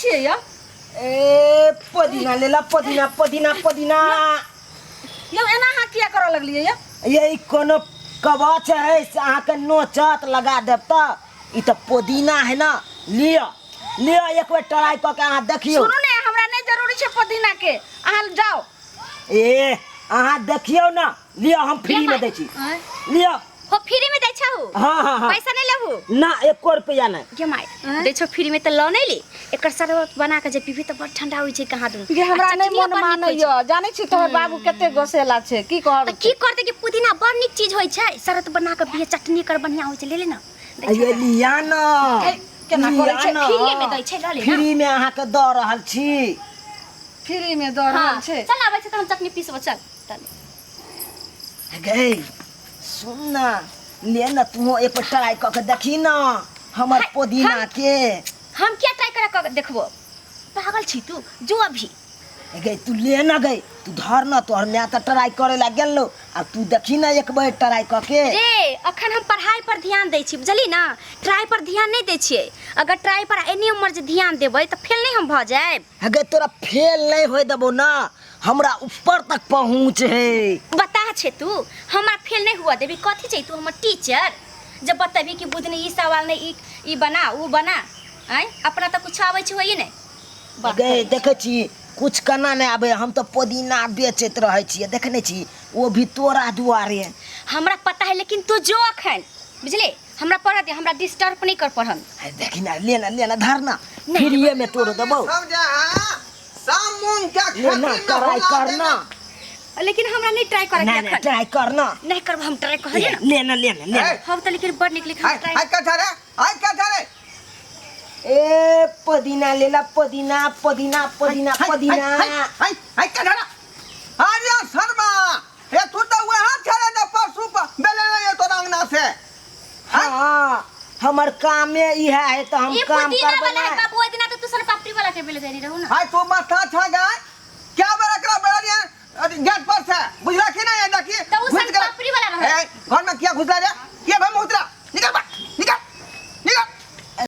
छियै यौ? ए पुदीना लेला, पुदीना पुदीना पुदीना। यौ, एना अहाँ किया करऽ लगलियै यौ? ये ई कोनो कवच है से अहाँके नोचत लगा देब तऽ? ई तऽ पुदीना है ना। लिअ लिअ, एक बेर ट्राई कऽ के अहाँ देखियौ। सुनू ने, हमरा नहि जरूरी छै पुदीना के, अहाँ जाउ। ए अहाँ देखियौ ना, लिअ, हम फ्री में दै छी। आँय? लिअ। हो, फ्री में दै छहु? हाँ हाँ हाँ। पैसा नहीं लेबू? ना, एको रुपया नहीं। गे my, दै छौ फ्री में तऽ लऽ नहीं ली। एकर शरबत बना के जे पीबी तऽ बड़ ठंडा होइ छै कहाँ दून। गे, हमरा आ नहि चटनियो मोन बड़ नीक मानै होइ छै। यऽ। जानै छी तोहर बाबू कते गोसेला छै, की कहब। तऽ की करतै कि पुदीना बड़ नीक चीज होइ छै। शरबत बना के पिए, चटनी एकर बढ़िया होइ छै। ले ले ना। दै छौ ये तऽ। लिया ना। ए, केना करै छै? लिया ना। फ्रीए में दै छै, लऽ ले ना। फ्री में अहाँके दऽ रहल छी। फ्री में दऽ रहल हाँ छै। चल, आबै छै तऽ हम चटनी पीसबो, चल चल। गई सुन ना, ले ना, तू एक बेर ट्राई कऽ के देखी ना हमर हाय, पुदीना के। हम क्या ट्राई करा के देखबो? पागल छी तू? जो अभी। गई, तू ले ना, गई तू धर ना, तोहर माय तऽ ट्राई करे ला गेल लो, आ तू देखी ना एक बेर ट्राई कऽ के। रे, अखन हम पढ़ाई पर ध्यान दै छी, बुझली ना? ट्राई पर ध्यान नहीं दै छियै। अगर ट्राई पर एनी उम्र जे ध्यान देबै तऽ फेल नहीं हम भऽ जायब? अगे तोरा फेल नहीं होय देबो ना, हमरा ऊपर तक पहुँच है। बता छे तू, हमरा फेल नहीं हुआ देबी? कथी छै तू हमर टीचर जब बतेबी कि बुझनी ई सवाल नहीं, ई ई बना, ऊ बना? आँय, अपना तऽ कुछ आबै छै होइए नहीं। गए देखै छी, कुछ केना नहि आबै? हम तऽ पुदीना बेचैत रहै छियै, देखने छी, ओ भी तोरा दुआरे। हमरा पता है, लेकिन तू जो अखन, बुझली? हमरा पढ़ दे, हमरा डिस्टर्ब नहीं कर पढ़म। अरे देखी ना, ले ना, ले ना, धर ना, फ्रीए में तोड़ देबो। सब जा सब मूंग के ले ना, खेती में ट्राई हुला करना। देना। लेकिन हमरा नहीं ट्राई करे के नहीं नहीं, अखन। ट्राई करना। नहीं करब हम ट्राई, कहलिए ना। ले ना, ले ना, ले ना। ए, हम तऽ लेकिन बड़ नीक लिख हाय ट्राई। हाय, का रे, हाय, का रे? ए पुदीना लेला, पुदीना पुदीना पुदीना हाय, पुदीना। हाय हाय हाय, का रे? अरे शर्मा, ये तू तो वहाँ चले ना परसों पर बेले ये तो रंगना से। हाँ, हमर कामे इहे है तऽ हम ई काम पुदीना करबै वाला है ना। बाबू, ओहि दिना तऽ तू सन पापड़ी वाला के बेल देने रहू ना। हाय, तू माथा छा गए क्या बेरा करा बेरा दिया अरे गेट पर से, बुझला कि नहीं? देखी तो उ घुस सन गेलै। पापड़ी वाला रहै। ए, घर में क्या घुसला रे?